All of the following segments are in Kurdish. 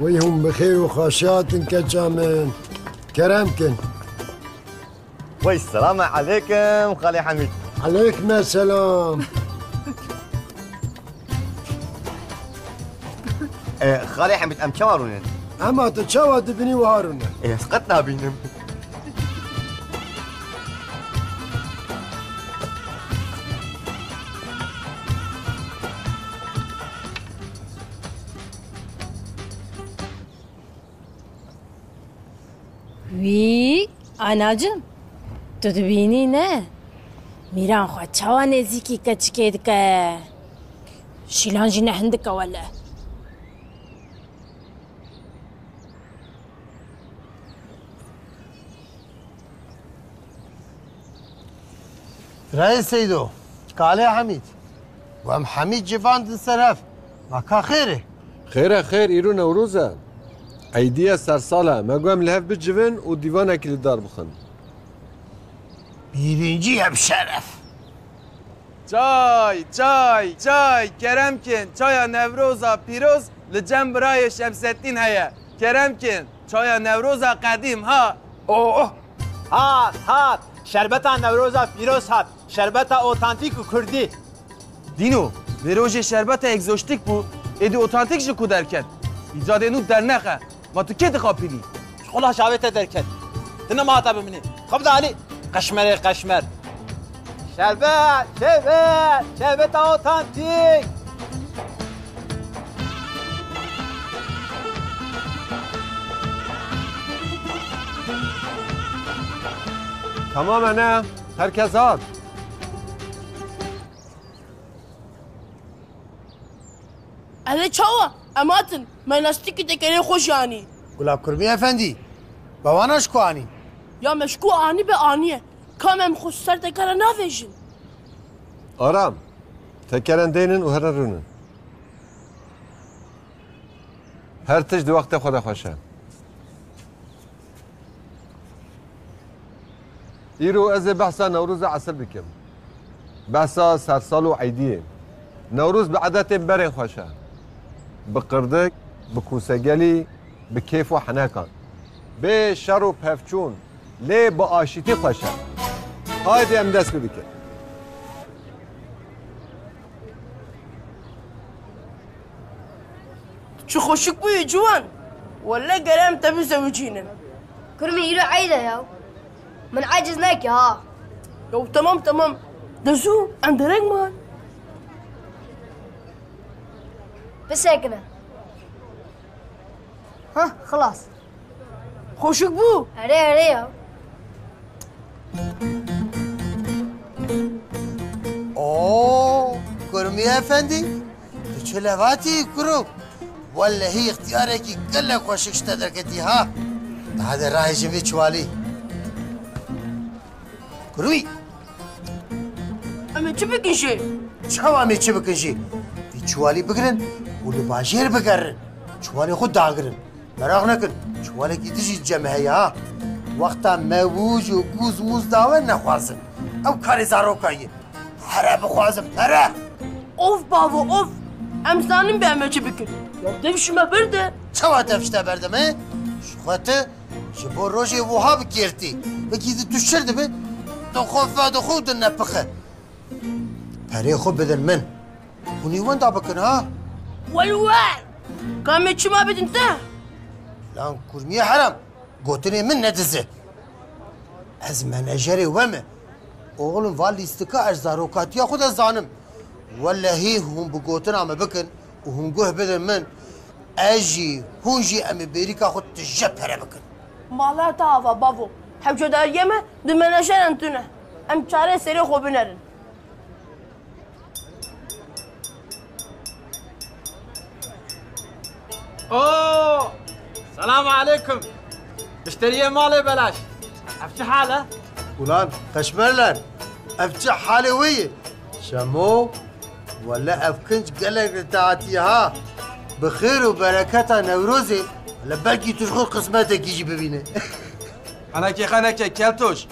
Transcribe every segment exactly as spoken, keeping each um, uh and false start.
Wey hûn bi xêr û xweşiya hatin keça min. Kerem kin. Wey, selamu aleykum, Xalê Hemîd. Aleykum selam. E, Xalê Hemîd, em çawa rûnin? Ema tu çawa dibînî wiha rûne. E, ez qet nabînim. Wî, anacim, tu dibînî ne? Mîran xwe çawa nêzîkî keçikê dike? Şîlan jî ne hindik e wele. Birayê Seydo, Kalê Hemîd. Û em hemî civandin ser hev. Ma ka xêr e? Xêr e, xêr, îro Newroz e. Eydî ye, sersal e. Me got em li hev bicivin û dîvanekî li dar bixin. Bîrincî ye bi şeref. Çay, çay, çay, kerem kin, çaya Newroza pîroz li cem birayê Şemsettîn heye. Kerem kin, çaya Newroza qedîm ha. Oh! Hat, hat! Şerbeta Newroza pîroz hat. Şerbeta otantîk û kurdî. Dîno, vê rojê şerbeta egzoştîk bû, êdî otantîk ji ku derket? Îcadê nû dernexe. Ma tu kê dixapînî? Ji xwe laşavê te derket. Tu nema hata biminî. Xwe bide alî. Qeşmerê qeşmer. Şerbet, şerbet, şerbeta otantîk. Tamam ene, herkes hat. Ele çawa? Em hatin. Me lastîkî tekerê xwe jî anî. Gula Kurmî Efendî, be wana ji ku anî? Ya me ji ku anî be aniye. Ka me em xwe ser tekera navêjin. Aram, tekeran deynin û herin rûnin. Her tişt di wextê xwe de xweş e. Îro ez ê behsa Newroza esil bikim. Behsa sersal û eydiyê. Newroz bi edetên berên xweş e. Bi qirdik, bi kûsegelî, bi kêf û henekan. Bê şer û pevçûn, lê bi aşîtî xweş e. Haydi em dest pê bikin. Çi xweşik bûyî ciwan. Welle gere em te bizewicînin. Kurmî îro eyd e ya. Min aciz neke ha. Ya temam temam. De zû em dereng man. Bisekine. Hah, xilas. Xweşik bû. Erê, erê ya. Oo, Kurmî Efendî, tu çi levatî kuro? Wellehî îxtiyarekî gelek xweşik ji te derketî ha. Daha de rahêjin vê çiwalî. Kurmî. Em ê çi bikin jê? Çawa em ê çi bikin jê? Vî çiwalî bigirin û li bajêr bigerin. Çiwalê xwe dagirin. Meraq nekin, çiwalekî din jî li cem me heye ha. Wexta mewûj û gûz mûz dawe nexwazin. Ew karê zaroka ye. Pere bixwazin, pere! Of bavo, of! Em zanin be em ê çi bikin. Ya dev ji me berde. Çawa dev ji te berde me? Ji xwe tu ji bo rojê wiha bi kêr tî. Wekî di tu şir dibe, tu xwe vedixwe û din nepixe. Perê xwe bidin min. Hûn ê wenda bikin ha? Wel wel! Ka em ê çima bidin te? Lan kurmiyê herem, gotinê min nedize. Ez menejerê we me. Oxlim va lîstika ez zarokatiya xwe de zanim. Welehî hûn bi gotina me bikin û hûn guh bidin min. Ez jî, hûn jî em ê bêrîka xwe tije pere bikin. Mala te ava bavo. Hewcedariyê me di menajeran tune. Em çarê serê xwe binerin. Oo! Selamu aleykum. Müşteriyê malê belaş. Ev çi hal e? Ulan, qeşmerler, ev çi halê we ye? Şemo, wele ev kinc gelek li te hatiye ha. Bi xêr û bereketa Newrozê, wele belkî tu ji xwe qismetekî jî bibîne. Qenekê xwe neke, keltoş.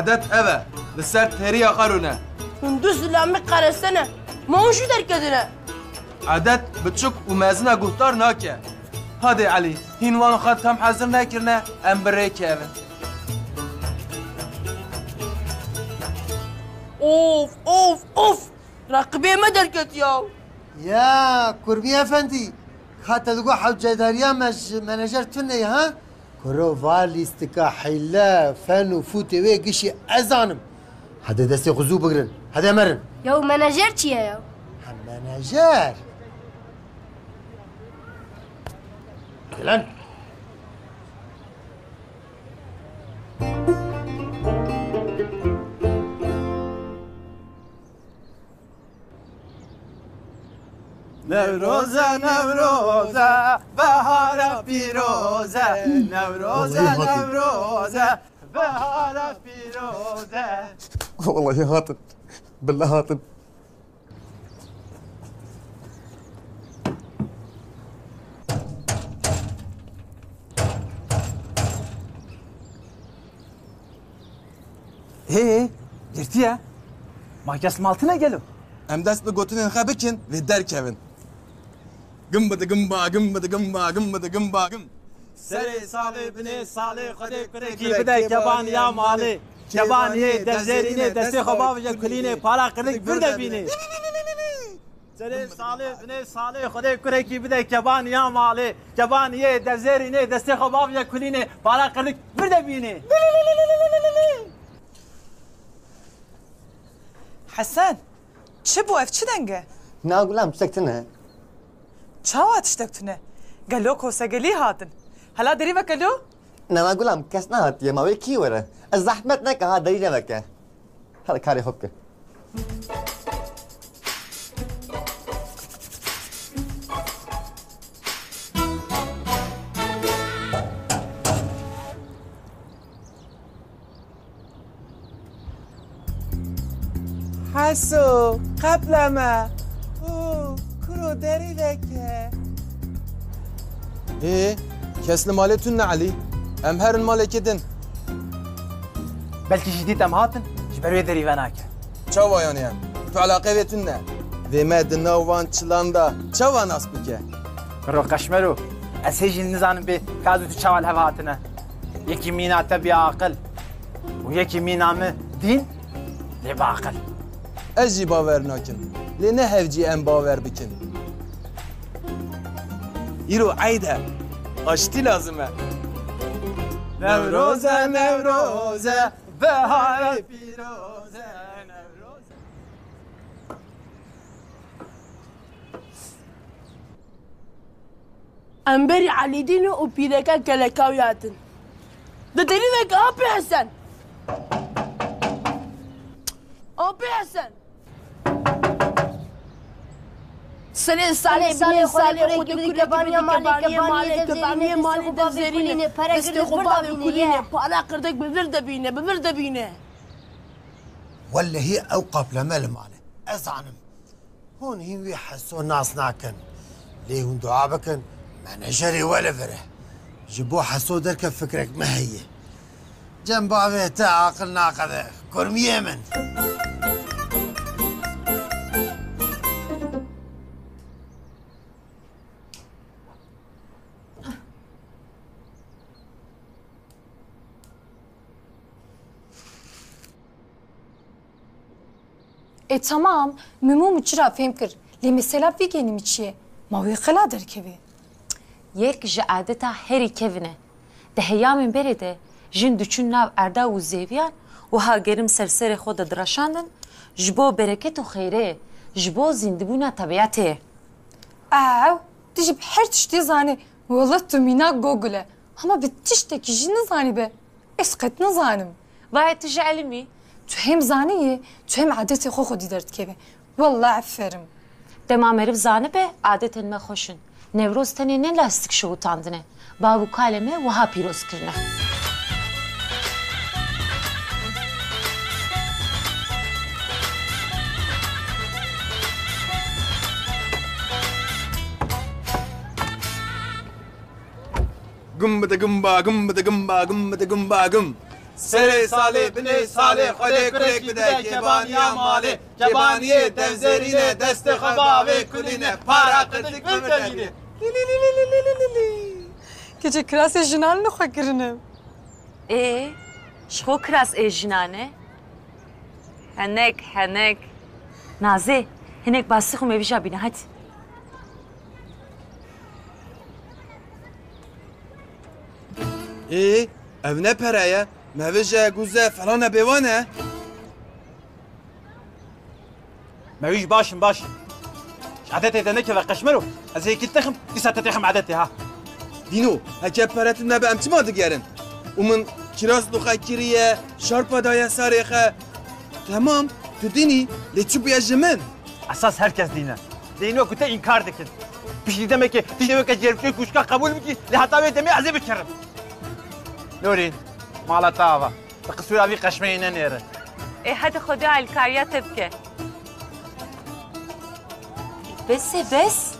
Edet ev e, li ser têriya xwe rûne. Hûn du zilamê qerestene, ma hûn jî derketine. Edet biçûk û mezina guhdar nake. Hadê Elî, hîn wan xwe tam hezir nekirine, em bi rê kevin. Of, of, of! Reqibê me derketiya. Ya, Kurbî Efendî, ka te digot hewcedariya me ji menajer tune ye, ha? Kuro va lîstika hîle, fen û fûtê wê gişî ez zanim. Hede destê xwe zû bigirin. Hede merin. Yaw menajer çi ye ya? Ha, menajer? Lan. Newroze, Newroze, behara pîroze. Newroze, Vallahi hatim. Newroze, behara pîroze. Vallahi hatim. Billah hatim. Hê, hê, girtiye. Ma kes mal tine gelo? Em dest bi gotinên xwe bikin, vê derkevin. Gim bidi gim ba, gim bidi gim ba, gim bidi gim ba, gim. Serê salê binê salê Xwedê kurekî bide kebaniya malê. Kebaniyê devzêrînê destê xwe bavêje kulînê, para qirdik vir de bînê. Serê salê binê salê Xwedê kurekî bide kebaniya malê. Kebaniyê devzêrînê destê xwe bavêje kulînê, para qirdik vir de bînê. Hesen, çi bû ev, çi deng e? Na gulam, tiştek tune. Çawa tiştek tune? Gelo kosegelî hatin. Hela derî veke lo? Na, na gulam, kes nehatiye, ma wê kî were? Ez zehmet neke ha, derî neveke. Hadi karê xwe bike. Heso, qepleme. Û, kuro derî veke. Ê, kes li malê tune Elî. Em herin malekê din. Belkî jî dît em hatin, ji ber wê derî venake. Çawa yani em? Tu eleqe vê tune. Vê me di nav van çilan de çawa nas bike? Kuro Qeşmero, ez hê jî nizanim bê ka ez û tu çawa li hev hatine. Yekî mîna te bî aqil û yekî mîna min dîn, lê bi aqil. Ez jî bawer nakim, lê ne hevcî em bawer bikin. Îro eyd e, aştî lazim e. Newroz e, Newroz e, beharê pîroz e, Newroz e. Em berî Elîdîn û pîreke keleka wî hatin. Di derî veke, Apê Hesen! Apê Hesen! Serê salê, binê salê, xwedê kurekî bidî kebaniyê malê, kebaniyê malê, devzêrînê, destê xwe bavê kulînê, para qirdik bi vir de bîne, bi vir de bîne. Wellehî ew qapleme li mal e. Ez zanim. Hûn hîn wî Heso nas nakin. Lê hûn dua bikin, menajerê we li vir e. Ji bo Heso derke fikrek me heye. Cem bavê te aqil naqede, kurmiyê min. E, tamam, min mû min çira fêm kir. Lê mesela vî genî min çi ye? Ma wê qila derkeve? Yek ji adeta herî kevin e. Di heyamên berê de jin diçûn nav erda û zêviyan, wiha gerim ser serê xwe de direşandin, ji bo bereket û xêrê, ji bo zîndibûna tebîetê. Ew, tu jî bi her tiştî zanî. Wele tu mînak Google e. Hema bi tiştekî jî nizanî be. Ez qet nizanim. Vaye tu ji elim î. Tu hem zanî yê, tu hem adetê xwe xwedî derdikevî. Wallah eferim. Dema meriv zanibe, adetên me xweş in. Newroz tenê ne lastik şewitandine. Bav û kalê me wiha pîroz kirine. Gum bide gum ba, gum bide gum ba, gum bide gum ba gum. Serê salê, binê salê, Xwedê kurek bide kebaniya malê. Kebaniyê devzêrîne, destê xwe bavê kulîne, para qirdik bimir de bîne. Li li li li li li li li li. Keçê kirasê jinan li xwe kirine. Ê, ji xwe kiras ê jinan e. Henek, henek. Nazê, hinek basî xwe mêvîja bîne, hadi. Ê, ev ne pere ye. Mevije, guze, felane bêvan e. Mewîj baş im, baş im. Ji edetê de nekeve qeşmero. Ez ê yekî texim, dîsa te texim edetê ha. Dîno, heke pere tune be em çima digerin? Û min kiras li xwe kiriye, şarpa daye sarê xwe. Temam, tu dînî, lê çi bûye ji min? Esas her kes dîne. Dîno ku te înkar dikin. Piştî demekê, tu jê weke cêrpçeyê kûşka qebûl bikî, lê heta wê demê ez ê bikirim. Norîn, mala te ava. Bi qisûra vî qeşmeyê nenêre. Ê hadi Xwedê alîkariya te bike. Bes e, bes.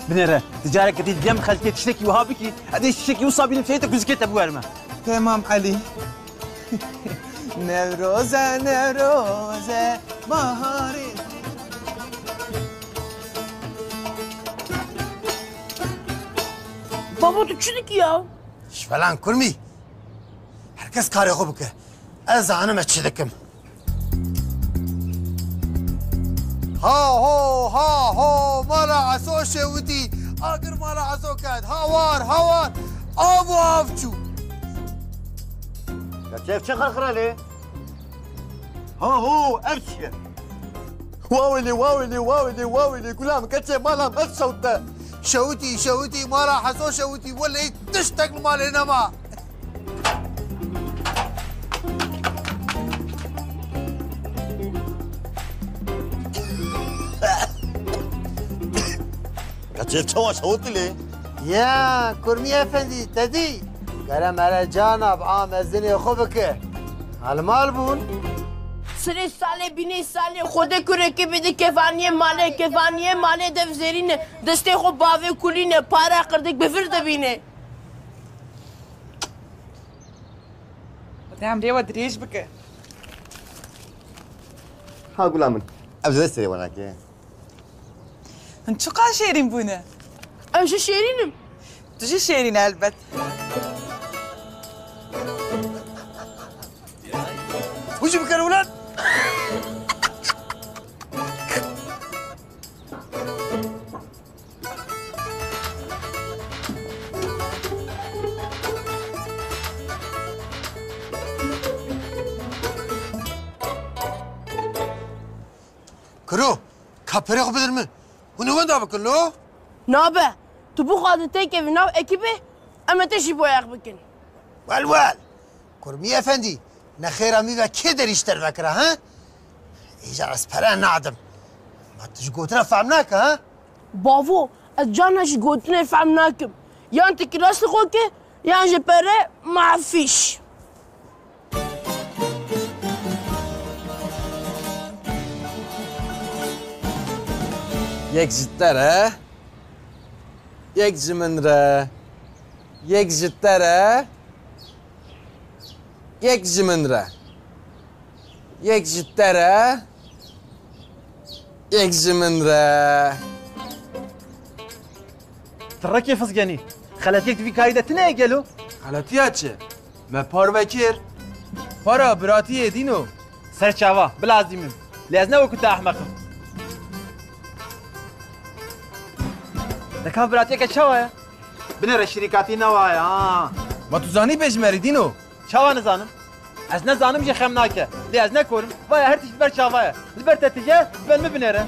Binêre, tu careke dî dem xelkê tiştekî wiha bikî, ez ê tiştekî wisa bînim seyê te ku zikê te biwerime. Temam Elî. Newroze, Newroze, baharê. Babo, tu çi dikî ya? Ji falan kurmî. Her kes karê xwe bike. Ez zanim ez çi dikim. Ha ho, ha ho, mala Eso şewitî. Agir mala Eso ket. Hawar, hawar. Av û av çû. Ya çev çi xirxire lê? Ha ho, ev çi ye? Wawilî, wawilî, wawilî, wawilî, gulam, keçê mala me şewte. Şewitî, şewitî, mala Heso şewitî, welê tiştek li malê nema. Keçê çawa şewitî lê? Ya, Kurmî Efendî, te dî? Gere mere cana bi a mezinê xwe bike. Hal mal bûn. Sirê salê bînê salê xwedê kurekê bide kefaniyê malê, kefaniyê malê dev zêrîne, destê xwe bavê kulîne, para qirdik bi vir dibîne. Xwedê emrê we dirêj bike. Ha gula min. Ev ji destê we nake. Hûn çiqas şêrîn bûne? Ez jî şêrîn im. Tu jî şêrîn e elbet. Hûn jî bikene welat. Kuro, ka perê xwe bidin min. Hûn ê wenda bikin lo? Nabe. Tu bixwazî têkevî nav ekîbê, em ê te jî boyax bikin. Wel wel. Kurmî Efendî, nexêra min ve kê derî ji te re vekira, he? Îcar ez pere nadim. Ma tu ji gotina fehm nake, he? Bavo, ez carna ji gotinê fehm nakim. Yan tu kiras li xwe ke, yan ji pere mafîş. Yek ji te re, yek ji min re, yek ji te re, yek ji min re, yek ji te re, yek ji min re. Tirekê fizgenî. Xeletiyek di vî karî de tune ye gelo? Xeletiya çi? Me parve kir. Para biratiyê dîno. Ser çava, bila ez dîmim. Lê ez ne wekî te ehmeq im. Deka biratiyeke çawa ye? Binêre şirîkatî newa ye, ha. Ma tu zanî bêjmerî dîno? Çawa nizanim? Ez nezanim jî xem nake. Lê ez nekorim. Vaya her tişt ber çava ye. Li ber te tije, li ber min binêre.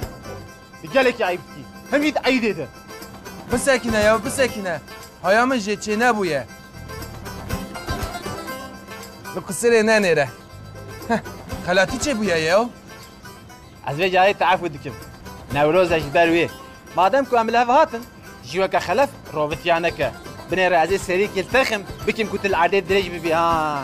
Tu gelekî eyb dikî. Him jî di eyîdê de. Bisekine ya, bisekine. Haya min jê çênebûye. Li qisirê nenêre. Heh, xelatî çêbûye ya. Ez vê carê te efû dikim. Newroz e ji ber wê. Madem ku em li hev hatin, jî weke xelef rovitiya neke. Binêre ez ê serî kil texim, bikim ku tu li erdê dirêj bibî, ha.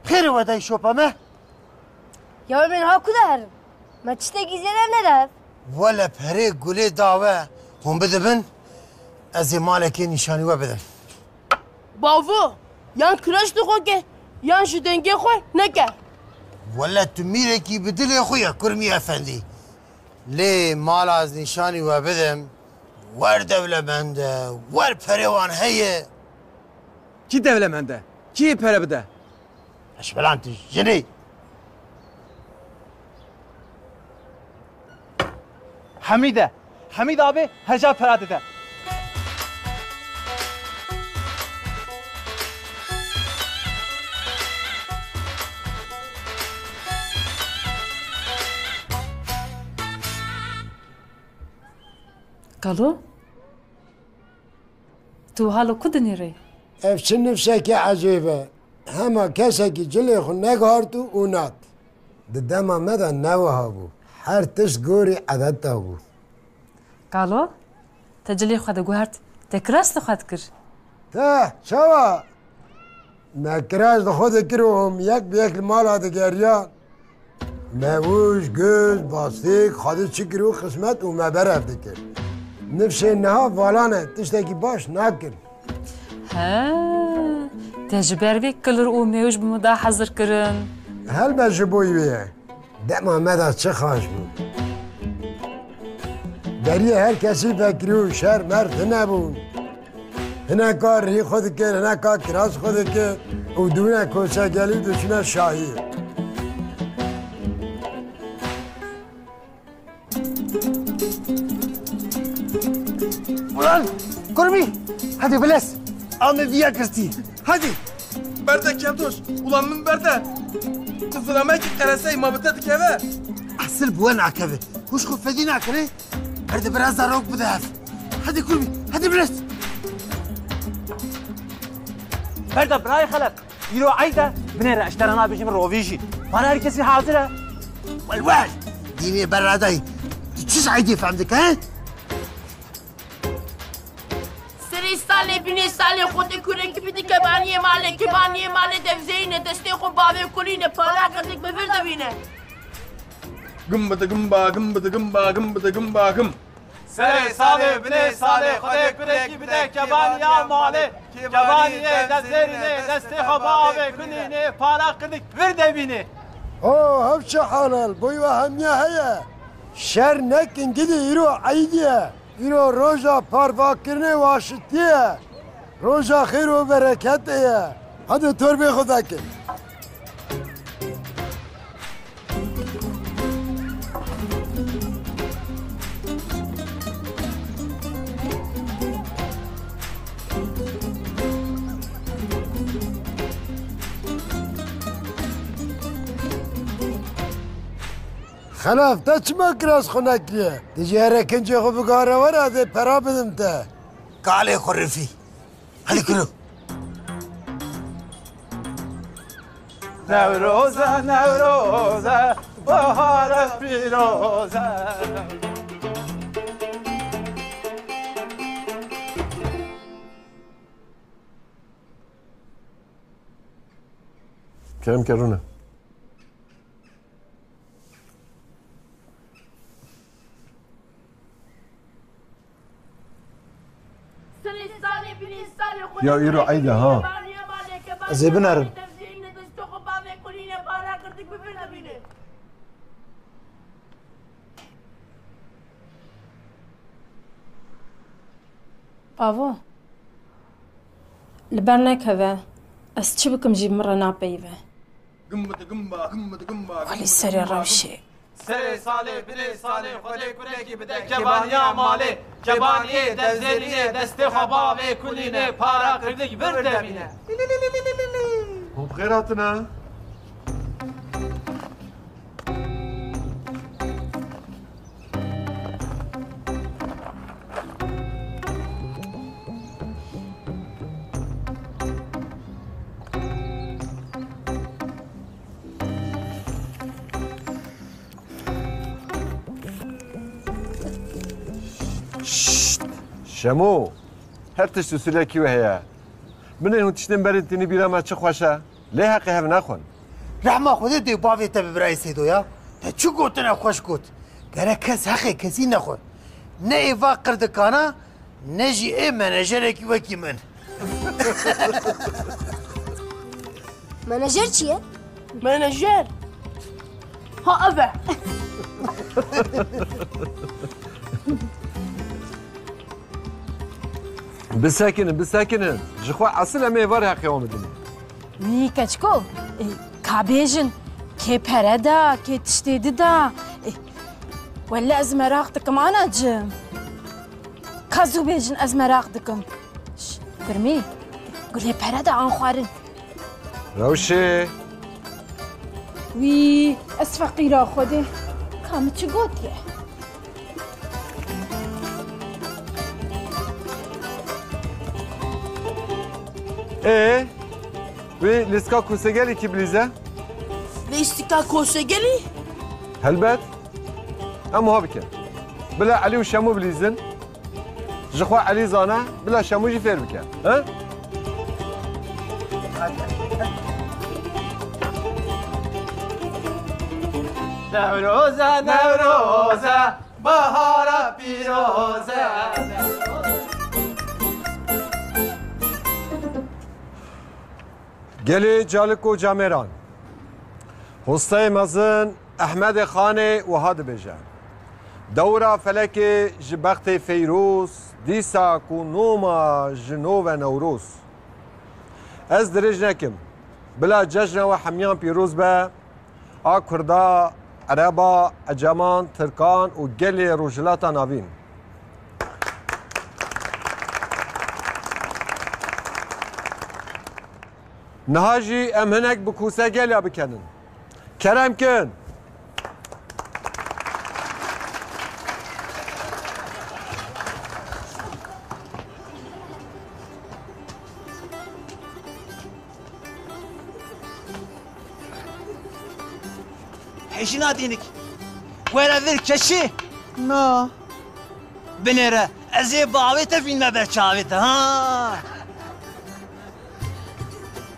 Xêr e we dayî şopa me? Ya em ê niha ku de herin? Me tiştekî zêde nede ev. Wele perê gulê da we, hûn bidibin, ez ê malekê nîşanî we bidim. Bavo, yan kireçli xwe ke, yan ji dengê xwe neke. Wele tu mîrekî bi dilê xwe ye, Kurmî Efendî. Lê mala ez nîşanî we bidim, wer dewlemend e, wer perê wan heye. Kî dewlemend e? Kî yê pere bide? Eşbelan tu jinî. Hemîd e. Hemîd abê heja pera dide. Kalo? Tu wiha li ku dinêrî? Ev çi nifşekî ecêb e. Hema kesekî cilê xwe neguhart û û nat. Di dema me de ne wiha bû. Her tişt gorî edeta bû. Kalo, te cilê xwe diguhert, te kiras li xwe dikir? Te, çawa? Me kiras li xwe dikir û hûn yek bi yek li mala digeriyan. Me wûj, guz, bastîk, Xwedê çi kir û xismet û me berev dikir. Nifşê niha vala ne, tiştekî baş nakir. He, te ji ber vê kilir û mêwij bi min da hezir kirin. Helbet ji bo wê ye. Dema me de çi xaş bû. Beriyê her kesî vekirî û şer mer tune bûn. Hineka rihî xwe dikir, hineka kiras xwe dikir û dibûne koçegelî û diçûne şahî. Ulan Kurmî, hadi bilez. Ame viya girtî. Hadi. Berde Keltoş, ulan min berde. Tu zilamekî qereseyî ma bi te dikeve. Esil bi we nakeve. Hûş xwe fedî nakire. Berde biraz zarok bide hev. Hadi Kurmî, hadi bilez. Berde birayê Xelef. Îro eyd e, binêre eşterana bijî min rovî jî. Para her kesî hazir e. Wel wel, dînê beradayî. Tu çi ji eydê fem dike, he? Serê salê, binê salê, xwedê kurekî bidî kebaniyê malê, kebaniyê malê devzeyîne, destê xwe bavê kulîne, para qirdik bi vir devîne. Gim bide gim ba, gim bide gim ba, gim bide gim ba gim. Serê salê, binê salê, Xwedê kurekî bide kebaniya malê. Kebaniyê devzêrînê, destê xwe bi avê kunînê, para qirdik vir devînê. O, hev çi halal, boy ve hemiya heye. Şer nekin gidî, îro eydî ye. Îro roja parvakirinê û aşitiyê ye. Roja xêr û bereketê ye. Hadi torbê xwe vekin. Xelaf, te çima kiras xwe nekiriye? Dijî here kincê xwe bigare were, ez ê pera bidim te. Kalê xwe rifî. Hadi kuro. Newroze, Newroze, bahare pîroze. Kerem ke rûne. Ya îro eyd e ha. Ez ê binerim. Bavo, li ber nekeve, ez çi bikim jî min re napeyive. Gim bide gim ba, gim bide gim ba, gim bide gim ba, gim. Welî serê rewşê. Serê salê, binê salê, Xwedê kurekî bide kebaniya malê, kebaniyê devzêrînê, destê xwe bavê kulînê, para qirdik vir devîne. Hûn bi xêr hatine. Şşt! Şemo, her tişt usulekî wê heye. Binê hûn tiştên berê tînî bîra me çi xweş e. Lê heqê hev nexwin. Rehma Xwedê dê û bavê te bi birayê Seydo ya. Te çi gotine xweş got. Gerek kes heqê kesî nexwe. Ne ê va qirdikana, ne jî ê menejerekî wekî min. Menajer çi ye? Menajer? Ha, ev e. Bisekinin, bisekinin. Ji xwe esil em ê êvarê heqê wan bidin. Wî keçiko, e, ka bêjin, kê pere da, kê tiştê dida. E, welle ez meraq dikim, anacim. Ka zû bêjin, ez meraq dikim. Ş-, kurmî, gulê pere da an xwarin. Rewşê. Wî, ez feqîra Xwedê. Ka min çi gotiye? Ê, wî lîstika Kosegelî kî bilîze? Lîstika Kosegelî? Helbet. Em wiha bikin. Bila Elî û Şemû bilîzin. Ji xwe Elî zane, bila Şemû jî fêr bike. He? Newroze, Newroze, bahara pîroze. Gelê calik û camêran. Hostayê mezin Ehmedê Xanê wiha dibêje, dewra felekê ji bextê Feyroz, dîsa ku noma ji nû ve Newroz. Ez dirêj nekim. Bila cejna we hemiyan pîroz be, a Kurda, Ereba, Eceman, Tirkan û gelê Rojhilata Navîn. Niha jî em hinek bi Kûse Gelya bikenin. Kerem kin. Hejina dînik. Were vir keçi. Na. Binêre, ez ê bavê te vînme ber çavê te, ha.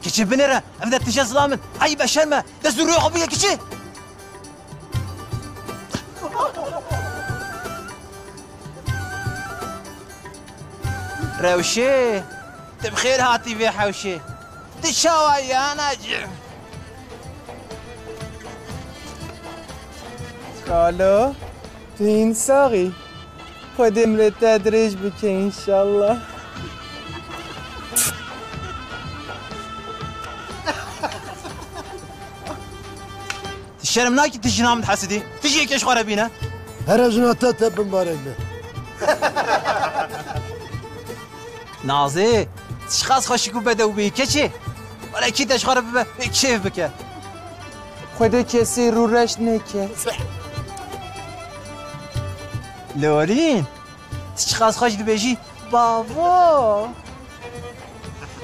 Kiçi binêre, ev de tije zilam in. Eyb e, şerm e. Dest û rûyê xwe bike kiçi. Rewşê, tu bi xêr hatî vê hewşê. Tu çawa yî, anacim? Kalo, tu hîn sax î? Xwedê emrê te dirêj bike înşallah. Tu şerm nakî tu jina min dihesidî? Tu jî yekê ji xwe re bîne. Here jina te te bimbarek be. Nazê, tu çiqas xweşik û bedew bî keçê. Were kî te ji xwe re bibe, wê kêf bike. Xwedê kesê rûreş neke. Lorîn, tu çiqas xweş dibêjî, bavo.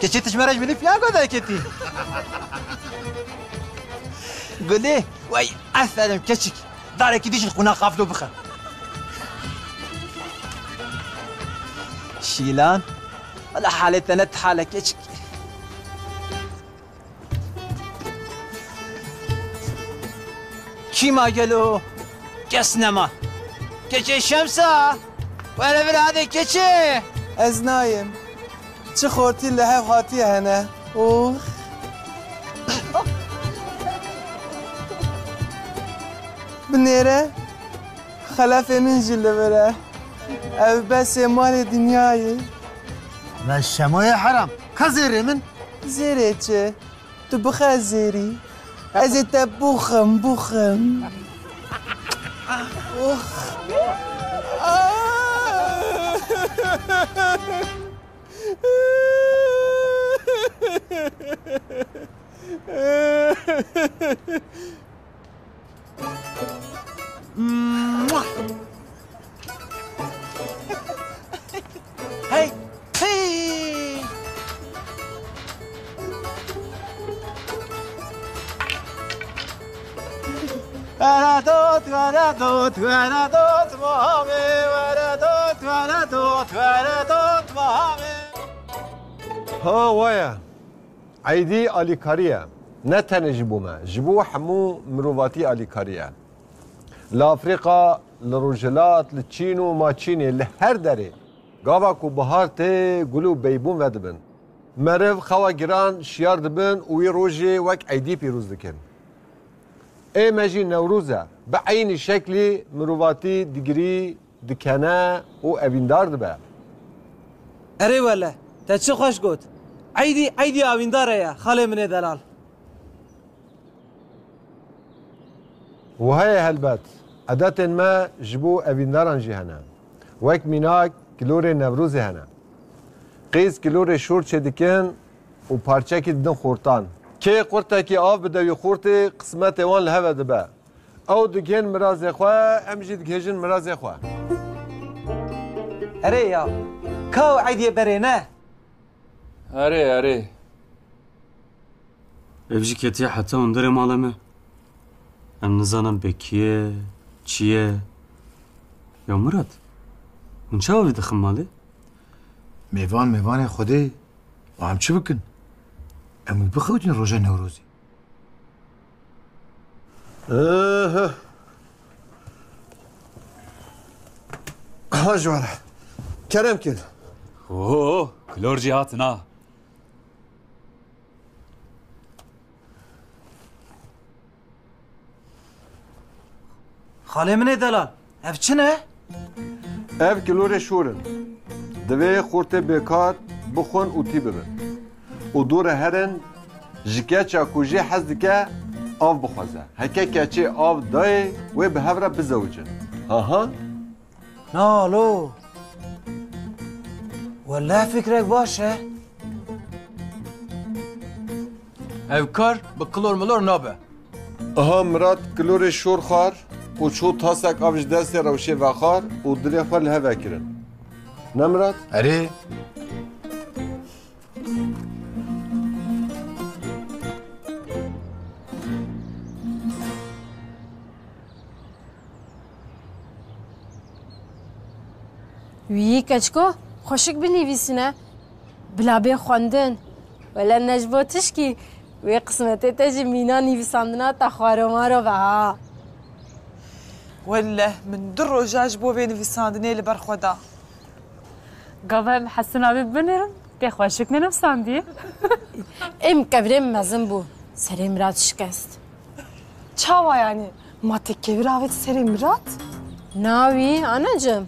Keçê, tu ji me re ji bilî piyango derketî. Gulê, wey, aferin keçik. Darekî dî jî li qûna qaflo bixe. Şîlan, wela halê te ne ti hal e keçik. Kî ma gelo? Kes nema. Keçê Şemsa, were vir hadê keçê. Ez nayêm. Çi xortî li hev hatiye hene. Û binêre xelefê min jî li vir e. Ev besê malê dinyayê. Me Şemoyê heram. Ka zêrê min? Zêrê çi? Tu bixe zêrî. Ez ê te buxim, buxim. Ox. Hey! Hey! Were dot, were dot, were dot, mamê, were dot, were dot, were dot, mamê. Ha, waya. Eydî alîkarî ye. Ne tenê ji bo me, ji bo hemû mirovatî alîkarî ye. Li Afrîka, li Rojhilat, li Çîn û ma Çînê, li her derê. Gava ku bihar tê, gul û beybûn vedibin. Meriv xewa giran şiyar dibin û wî rojê wek eydî pîroz dikin. Ê me jî Newroz e. Bi eynî şeklî mirovatî digirî, dikene û evîndar dibe. Erê wele, te çi xweş got. Eydî, eydî evîndar e ya, xalê min ê delal. Wiha ye helbet. Edetên me ji bo evîndaran jî hene. Wek mînak kilorê Newrozê hene. Qîz kilorê şor çêdikin û parçekî didin xortan. Kê qurtekî av bide wî xortê, qismetê wan li hev e dibe. Ew digihên mirazê xwe, em jî digihêjin mirazê xwe. Erê ya, ka ew eydiyê berê ne? Erê, erê. Ev jî ketiye heta hundirê mala me. Em nizanin bê kî ye, çi ye. Ya Mirat, hûn çawa vê dixin malê? Mêvan mêvanê Xwedê, wa em çi bikin? Em wî bixewitîn roja Newrozê. Ehe. Ha ji were. Kerem kin. Ho, kilor jî hatin ha. Xalê min ê delal, ev çi ne? Ev kilorê şor in. Divê xortê bêkar bixwin û tî bibin. Û dû re herin, ji keça ku jê hez dike, av bixwaze. Heke keçê av dayê, wê bi hev re bizewicin. Ha ha. Na lo. Wele fikrek baş e. Ev kar bi kilor milor nabe. Aha Mirat kilorê şor xwar û çû tasek av ji destê rewşê vexwar û dilê xwe li hev vekirin. Ne Mirat? Erê. Wî keçko xweşik binivîsîne, bila bê xwendin. Wele ne ji bo tişkî, wê qismetê te ji mîna nivîsandina te xwaromaro be ha. Wele min du roja ji bo vê nivîsandinê li ber xwe da. Gava em Hesin abî binêrin, tê xweşik nenivîsandiye. Êm kevirê min mezin bû, serê Mirat şikest. Çawa yanî? Ma te kevir avêt serê Mirat? Na wî, anacim.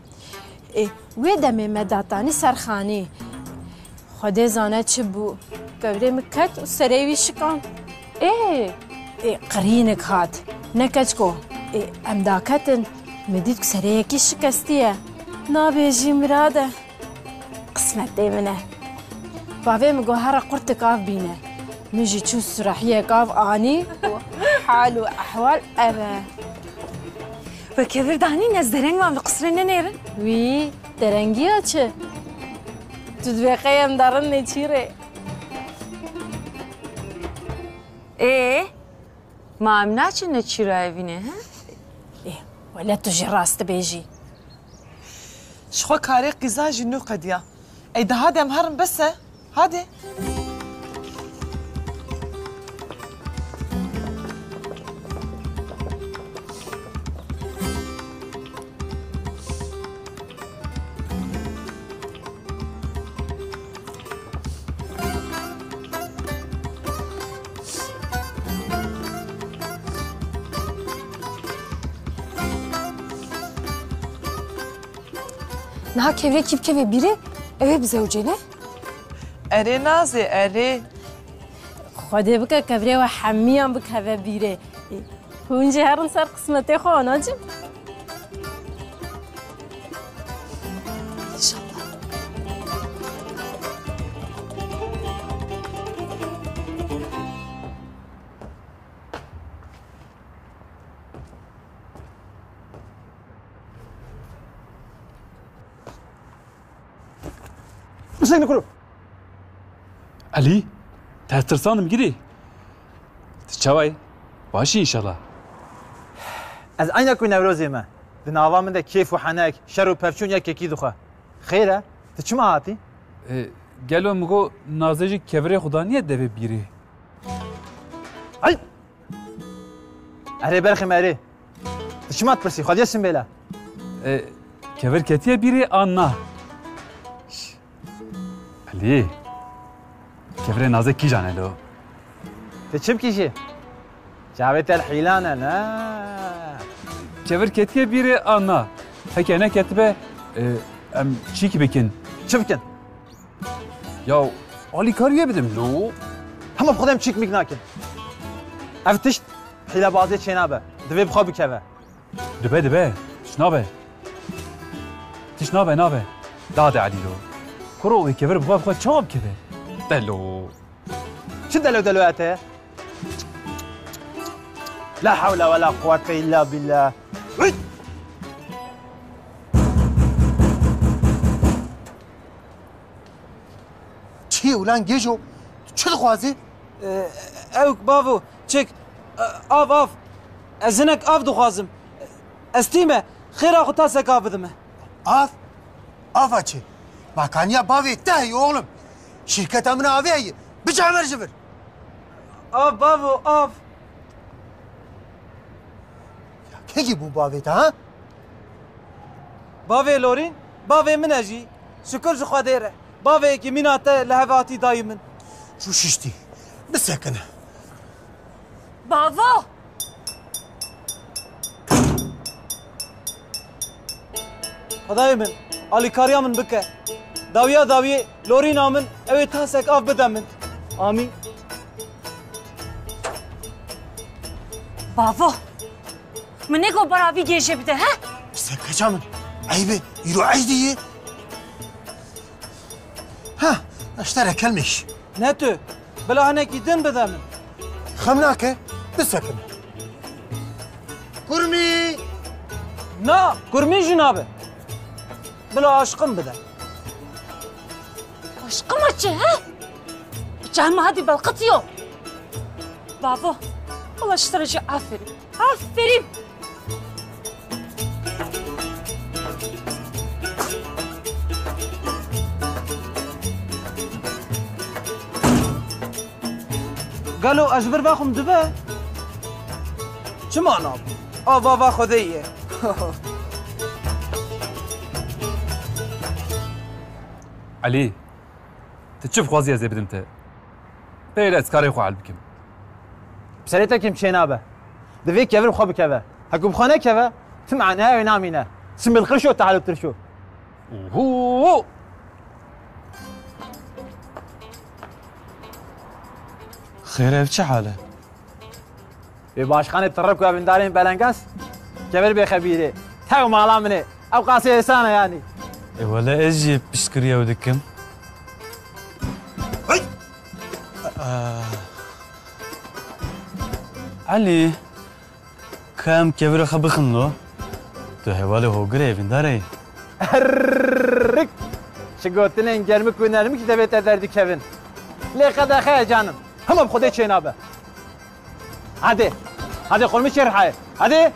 Ê, wê demê me datanî ser xanî. Xwedê zane çi bû. Kevirê min ket û serê wî şikand. Ê! Ê, qirînik hat. Ne keçko. Ê, em daketin. Min dît ku serê yekî şikestî ye. Nabêjî Mirad e. Qismetê min e. Bavê min got here qurtik av bîne. Min jî çû surahiyek av anî û hal û ehwal ev e. We kevir danî ne zereng wan li qisrê nenêrin? Wî derengiya çi? Tu dibê qey em darin nêçîrê. Ê, ma em naçin nêçîra evînê, he? Ê, wele tu jî rast dibêjî. Ji xwe karê qîzan jî nû qediya. Ey de hadi em herin bes e. Hadi. Niha kevirê kî bikeve bîrê, ew ê bizewicê ne? Erê Nazê, erê. Xwedê bike kevirê we hemiyan bikeve bîrê. Hûn jî herin ser qismetê xwe, anacim. Huseyni kuro. Elî, te tirsanim girî. Tu çawa yî? Baş î înşallah. Ez eyna ku Newrozê me. Di nava min de kêf û henek, şer û pevçûn yekekî dixwe. Xêr e? Tu çima hatî? E, gelo min got Nazê jî kevirê xwe daniye devê bîrê. Ay! Erê berxê me erê. Tu çima dipirsî? Xwediyê Simbêle. E, kevir ketiye bîrê an na? Elî, kevirê naze kîjan e lo? Tu çi bikî jî? Çavê te li hîlan e, ne? Kevir ketiye bîrê an na? Heke neketibe, e, em çîk bikin. Çi bikin? Ya, alîkariyê bidim lo. Hema bi xwe dem çîk mîk nakin. Ev tişt hîlebazê çênabe. Divê bi xwe bikeve. Dibe, dibe. Tişt nabe. Tişt nabe, nabe. Dade Elî lo. Kuro wê kevir bi xwe, bi xwe çawa bikeve? Delo. Çi delo delo ete? La hewle ve la quwwete illa billah. Hıt! Çi ye ulan Gêjo? Tu çi dixwazî? E, ewk bavo, çik, e, av, av. Ez hinek av dixwazim. Ez tî me, xêra xwe tasek av bide me. Av? Ava çi? Makaniya bavê te heye oğlum. Şîrketa min avê heye. Bicamer ji vir. Av bavo, av. Ya kekî bû bavê te ha? Bavê Lorîn, bavê min e jî. Şukur ji Xwedê re. Bavê yekî mîna te li hev hatî dayî min. Şu şiştî. Bisekine. Bavo! Xwedayê min, alîkariya min bike. Dawiya dawiyê Lorîna min, ew ê tasek av bide min. Amîn. Bavo! Min ê ku baravî gêje bide, he? Seke çamin. Eybe, îro eydî ye. Ha, eştere kelmiş. Ne tu? Bila hinekî din bide min. Xem nake, bisekin. Kurmî! Na, kurmî jî nabe. Bila aşqim bide. Aşqim a çi, he? Çahma hadî belqitiyo. Bavo, wala ji te re jî aferîn. Aferîn. Gelo ez ji vir vexwim dibe? Çima nabim? Ava va Xwedê ye. Elî, tu çi bixwazî ez ê bidim te. Peyre ez karê xwe hel bikim. Bi serê te kêm çênabe. Divê kevir bi xwe bikeve. Heko bi xwe nekeve, tim anaya wê namîne. Simbil qirşo, tahalo tirşo. Uhu! Xêr, ev çi hal e? Wê başkanê tirik û evindarên belengaz kevir bêxe bîrê. Tew mala min ê. Ew qasê hêsan e yanî. E wele ez jî piştgirî ew dikim. Hey! Aa. Elî, ka em kevira xwe bixin lo? Tu hevalê hogirê evîndar ê. Errik! Ji gotinên germik û nermik ji devê te derdikevin. Lê qedexe ye canim. Hema bi Xwedê çênabe. Hadi. Hadi xurmî çêrihayê. Hadi.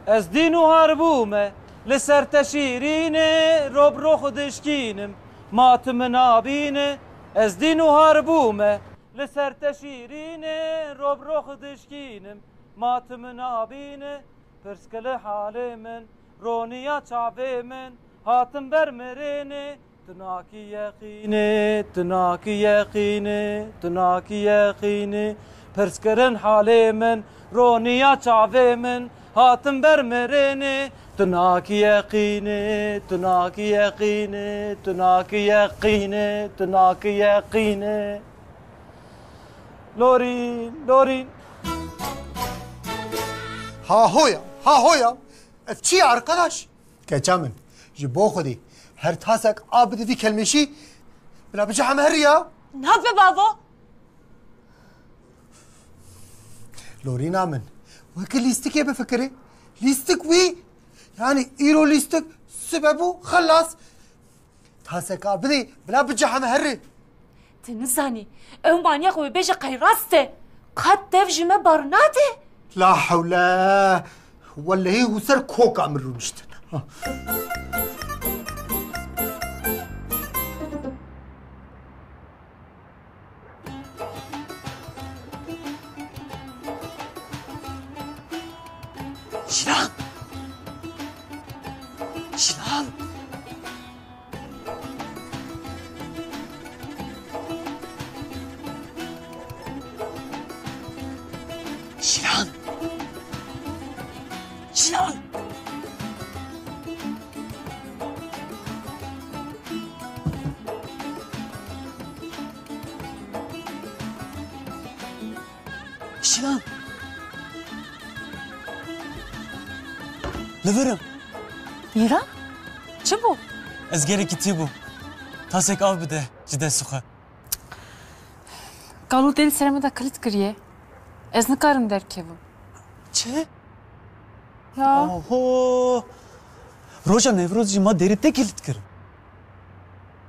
Ez dîn û har bûme, li ser te şîrînê, rob rox dişkînim, ma tu min abîne. Ez dîn û har bûme, li ser te şîrînê, rob rox dişkînim, ma tu min abîne. Pirs ki li halê min, roniya çavê min, hatim ber mirênê, tu nakî yeqînê, tu nakî yeqînê, tu nakî yeqînê. Pirs kirin halê min, roniya çavê min, hatim ber mirênê, tu nakî yeqînê, tu nakî yeqînê, tu nakî yeqînê, tu nakî yeqînê. Lorîn, Lorîn. Ha hoya, ha hoya. Ev çi ye arkadaş? Keça min, ji bo Xwedê her tasek av bide vî kelmêşî, bila bicahe me herî ya. Nabe bavo. Lorîna min, weke lîstikê bifikirê. Lîstik wî, yanî îro lîstik, sibe bû, xelas. Taseka bidê, bila bicahe me herê. Tu nizanî, ew manyak wê bêje qey rast e. Qet dev ji me bar nade. La hewle! Wellehî hû ser koka min rûniştin. Ha. Şilan! Şilan! Şilan! Şilan! Li vir im. Mîran? Çi bû? Ez gelekî tê bûm. Tasek av bide ji destê xwe. Galo dê li serê min de kilit kiriye. Ez nikarim derkevim. Çi? Ya. Oho! Roja Newroz jî ma derî te kilit kirin.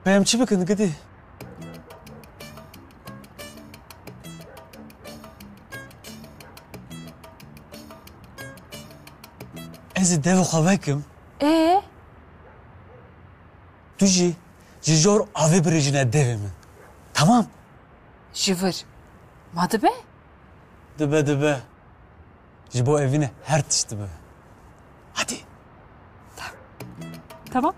Pê em çi bikin gidî? Ez ê devê xwe vekim. Ê? Tu jî ji jor avê birêjine devê min. Tamam? Ji vir. Ma dibe? Dibe, dibe. Ji bo evînê her tişt dibe. Hadi. Tamam.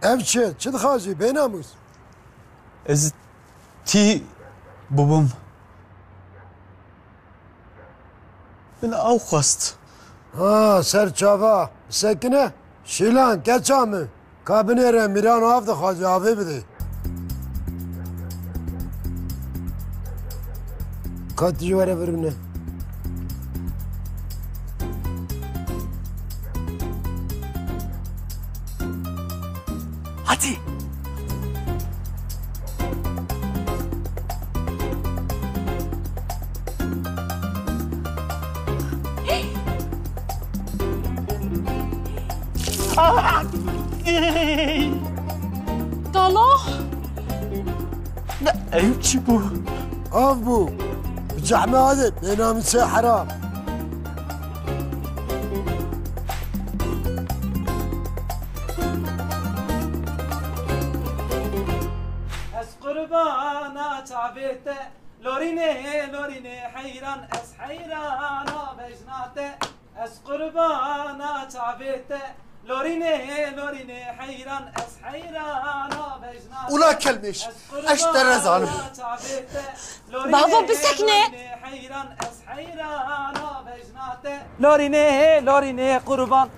Ev çi? Çi dixwazî bênamûs? Ez tî bûbûm. Min ew xwest. Ha, ser çava. Bisekine. Şîlan, keça min. Ka binêre, Mîran av dixwaze, avê bidê. Ka tu jî were vir bine. Hadi. Galo? Ne, ew çi bû? Av bû. Bi cehme hadi, bênamî çê heram. Ez qurbana çavê te, lorînê, lorînê heyran, ez heyrana bejna te. Ez qurbana çavê te, lorînê, lorînê heyran, ez heyrana bejna te. Ula kelmêş, ez te re zalim. Bavo, bisekne. Lorînê, lorînê heyran, ez heyrana bejna te. Lorînê, lorînê qurban.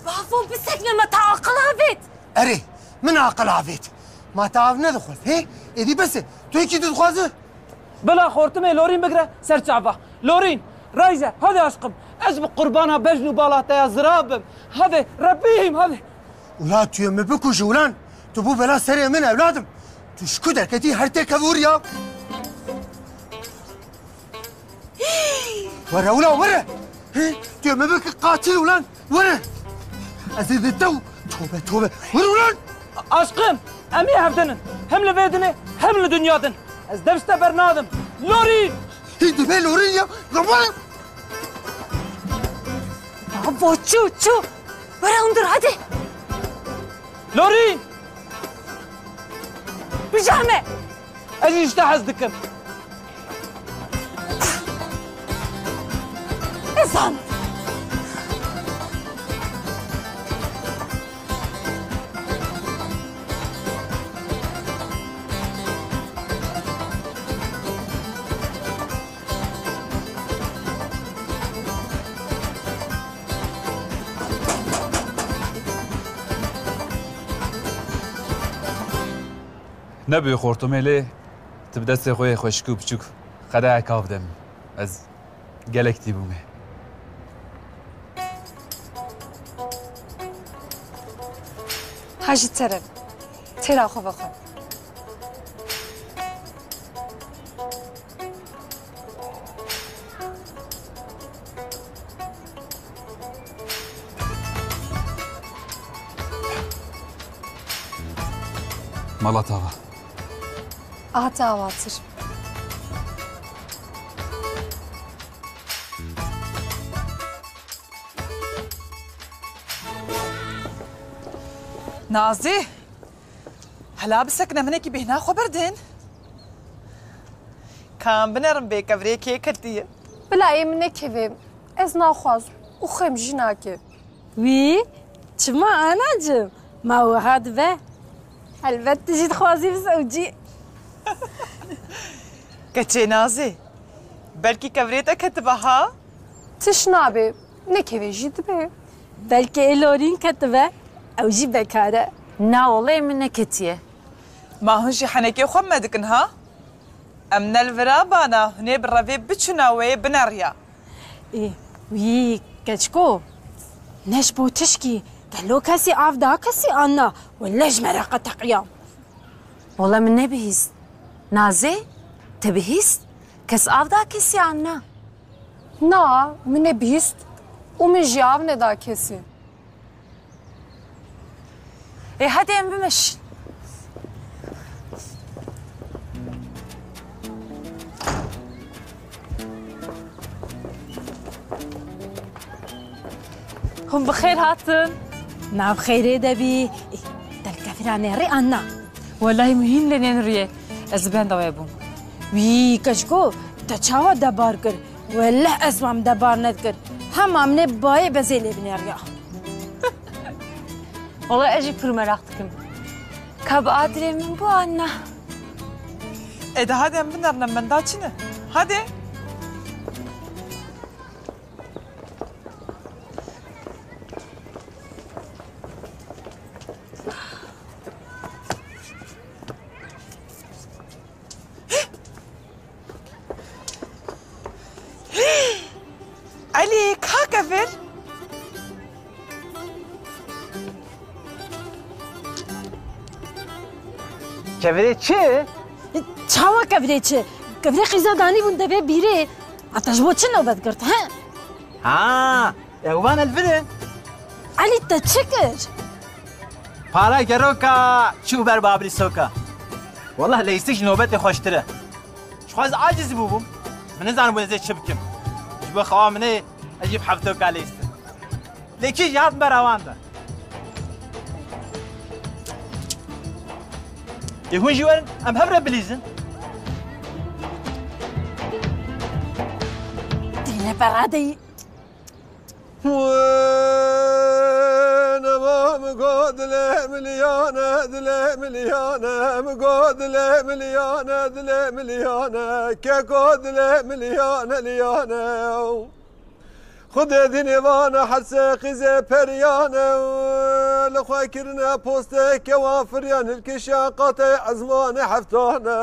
Bavo, bisekne, me te aqil avêt. Erê, min aqil avêt. Ma te av nedixwest, hê? Êdî bes e. Tu yekî dixwaze? Bila xortimê lorîn bigire ser çava. Lorîn, rayze, hadi aşqim. Ez bi qurbana bejn û bala te ya zirabim. Hadi, Rebîm, hadi. Ula tu yê min bikujî ulan. Tu bû bela serê min ewladim. Tu ji ku derketî her têkevûr ya. Were ula were. Hê, tu yê min bike qatil ulan. Were. Ez ê di te û tobe tobe. Were ulan. Aşqim, em ê hevdin in. Hem li vê dinê, hem li dinya din. Ez dev ji te bernadim. Lorîn! Hî dibe lorîn ya. Baba! Bavo, çû, çû. Were hundir, hadi. Lorîn! Bijame! Ez jî ji te hez dikim. Ez zanim. Nebû xortumê lê tu bi destê xwe yê xweşik û biçûk qedehek av bide min. Ez gelek tî bûme. Hajî tere. Têra xwe vexwe. Mala tava. Ata awatir. Nazî. Hela bisekine, min hinekî bêhna xwe berdin. Ka em binerin bê kevirê kê ketiye. Bila ê min nekeve. Ez naxwazim û xem jî nake. Wî, çima anacim? Ma wiha dibe? Helbet tu jî dixwazî bizewcî. Keçê Nazê, belkî kevirê te ketibe ha? Tiş nabe, nekeve jî dibe. Belkî ê lorîn ketibe, ew jî bekar e. Na wele, min neketiye. Ma hûn jî henekê xwe me dikin ha? Em ne li vira bana, hûn ê bi revê biçûna wê bineriya. Ê, wî keçiko, ne ji bo tişkî, gelo kesî av da kesî anna, wele ji me re qeteqiyam. Wele min nebihîst. Nazê, te bihîst? Kes av da kesî anna? Na, min nebihîst û min jî av neda kesî. Ê, hadi em bimeşin. Hûn bi xêr hatin. Nav xêrê de bî. Te li kevira nêrî anna. Welahî min hîn lê nênirîye. Ez li benda we bûm. Wî, keçiko, te çawa debar kir? Weleh ez mam debar nedikir. Hema min ê bayê bezê lê binêriya. Wele ez jî pir meraq dikim. Ka bi adrê min bû an na? Ê de hadi em binerin, em benda çi ne? Hadi. Elî, ka kevir? Kevirê çi? Çawa kevirê çi? Kevirê qîza danîbûn devê bîrê. A te ji bo çi nobet girt, he? Ha, ew van li vir e. Elî, te çi kir? Para geroka çû ber Babrî soka. Weleh leyîstik ji nobetê xweştir e. Ji xwe ez aciz bûbûm. Min nizanibû ez ê çi bikim. Ji bo xewa min ê ez jî bi hevtoka leyîstim. Lê kî jî hat bera wan de. Ê hûn jî werin, em hev re bilîzin. Dilê beradeyî. Wê nema min got dilê miliyane, dilê miliyane, min got dilê miliyane, dilê miliyane, keko dilê miliyane, liyane. Xwedê dînê vane hersê qîzê periyane, li xwe kirine postê kewa firiyan hilkişa qatê ezmanê heftane.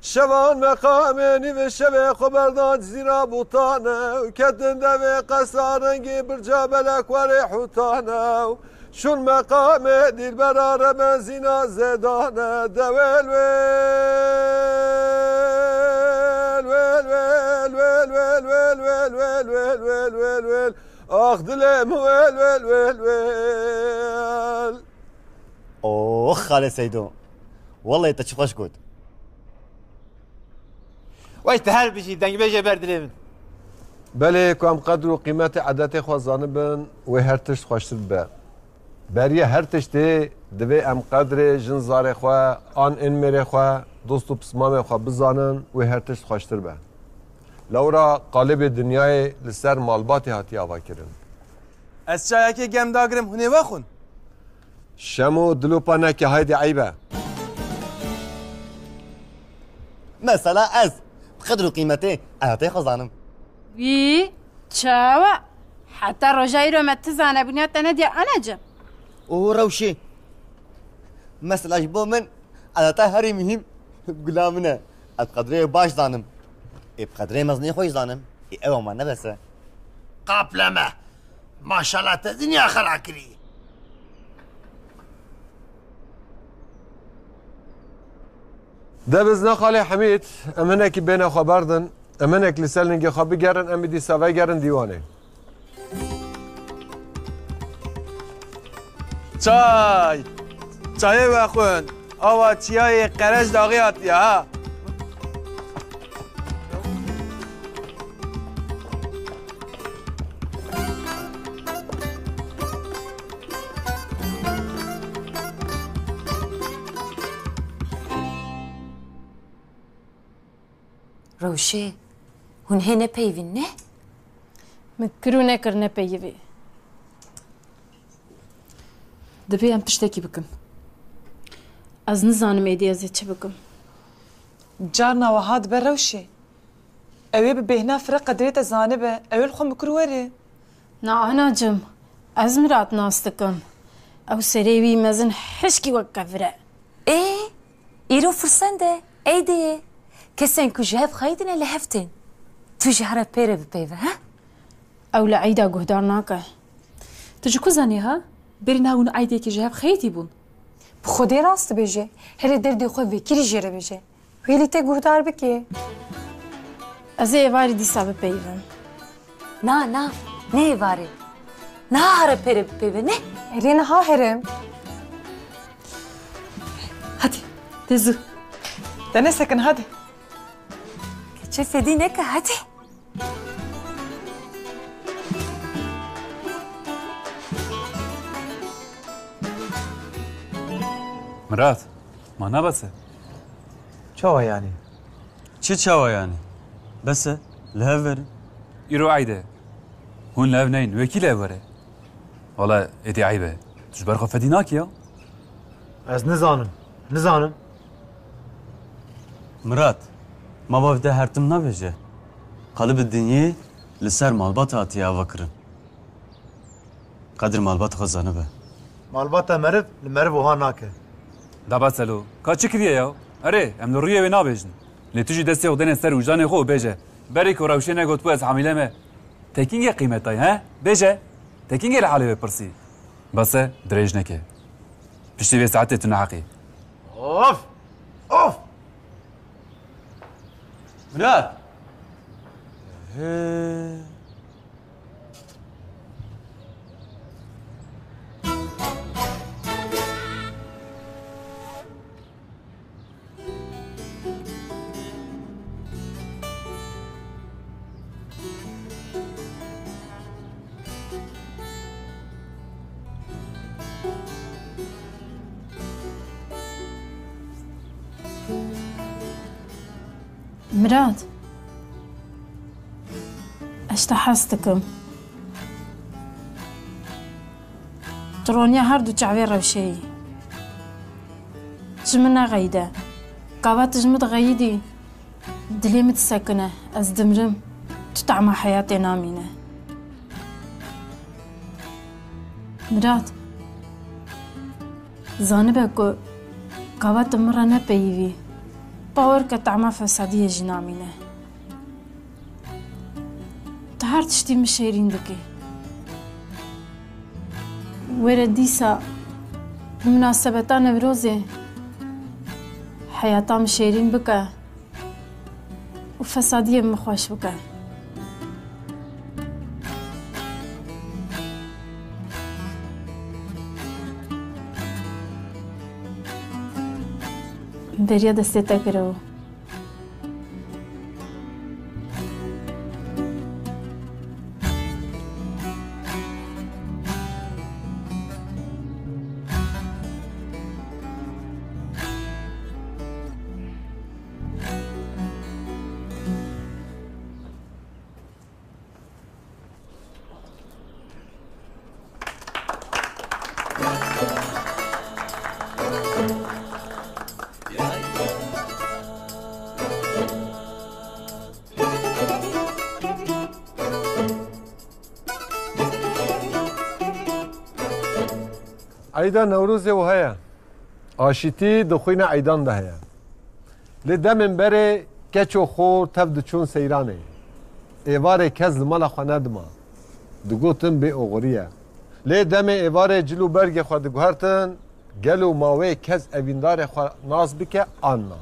Şevan meqamê nîvê şevê xwe berdan cizîra bûtane û ketin devê qesa rengî birca belek warê hûtane û şûn meqamê dîlbera remezîna zêdane. De wêl wêl, wêl wêl, wêl wêl, wêl wêl, wêl wêl, wêl wêl, wêl. Ax dilê min wêl wêl, wêl wêl. Ox, Xalê Seydo. Wellahî te çi xweş got. Wey te her bijî, dengbêjê ber dilê min. Belê, ku em qedr û qîmetê edetê xwe zanibin, wê her tişt xweştir bibe. Beriya her tiştê divê em qedrê jin zarê xwe, an ên mêrê xwe, dost û pismamê xwe bizanin, wê her tişt xweştir be. Lewra qalibê dinyayê li ser malbatê hatiye avakirin. Ez çayekê germ dagirim, hûn ê vexwin. Şemo, dilopa neke, haydê eyb e. Mesela ez bi qedr û qîmetê edetê xwe zanim. Wî, çawa? Heta roja îro me ti zanebûniya te nediya, anacim. Û rewşê. Mesela ji bo min edeta herî muhîm gula min e. Ez qedrê wê baş zanim. Ê bi qedrê mezinê xwe jî zanim. Ê ew ama ne bes e. Qapleme. Maşallah te dinya xera kirî. De bizne Xalê Hemîd, em hinekî bêhna xwe berdin, em hinek li ser lingê xwe bigerin, em ê dîsa vegerin dîwanê. Çay! Çayê vexwin! Ava çiyayê Qerec daxî hatiye ha! Rewşê, hûn hê nepeyivîn, ne? Min kir û nekir nepeyivî. Divê em tiştekî bikin. Ez nizanim êdî ez ê çi bikim. Carna wiha dibe Rewşê. Ew ê bi bêhna fireqa divê te zanibe, ew ê li xwe mikur were. Na anacim, ez Mirat nas dikim. Ew serê wî mezin hişkî wek kevir e. Ê, îro firsend e, eydê ye. Kesên ku ji hev xeyidine li hev tên. Tu jî here pê re bipeyve, he? Ew li eyda guhdar nake. Tu ji ku zanî ha? Berî niha hûn eydekê ji hev xeyitî bûn. Bi Xwedê rast dibêje. Here derdê xwe vekirî jê re bêje. Wêlî te guhdar bike. Ez ê êvarî dîsa bipeyivim. Na, na, ne êvarê. Niha here pê re bipeyve, ne? Erê niha here. Hadi, de zû. Te nesekin, hadi. Keçê fedî neke, hadi. Mirat, ma ne bes e? Çawa yanî? Çi çawa yanî? Bes e, li hev verin. Îro eyd e. Hûn li hev neyên, wekî li hev were. Wala êdî eyb e. Tu ji ber xwe fedî nakî ya? Ez nizanim. Nizanim. Mirat, ma bav de her tim nabêje. Qalib dinyê li ser malbat hatiye avakirin. Qedir malbat xwe zanibe. Malbata meriv li meriv wiha nake. Da bes e lo. Ka çi kiriye ya? Erê, em li rûyê wê nabêjin. Lê tu jî destê xwe dene ser wijdanê xwe û bêje. Berê ku Rewşê negotibû ez hamîle me. Te kîngê qîmetay, he? Bêje. Te kîngê li halê wê pirsî? Bes e, dirêj neke. Piştî vê saetê tu neheqî. Of! Of! Mirat! He. Mirat, ez ji te hez dikim. Tu roniya her du çavê Rewşê yî. Ji min nexeyide. Gava tu ji min dixeyidî, dilê min disekine. Ez dimrim. Tu tehma heyatê namîne. Mirat, zanibe ku gava tu min re nepeyivî, bawer ke tehma fesadiyê jî namîne. Tu her tiştî min şêrîn dikî. Were dîsa bi minasebeta Newrozê heyata min şêrîn bike û fesadiyê min xweş bike. Beriya destê te kiribû. Eyda Newrozê wiha ye. Aşîtî di xwîna eydan de heye. Lê demên berê keç û xor tev diçûn seyranê. Êvarê kes li mala xwe nedima. Digotin bê oxirî ye. Lê demê êvarê cil û bergê xwe diguhertin, gelo ma wê kes evîndarê xwe nas bike an na?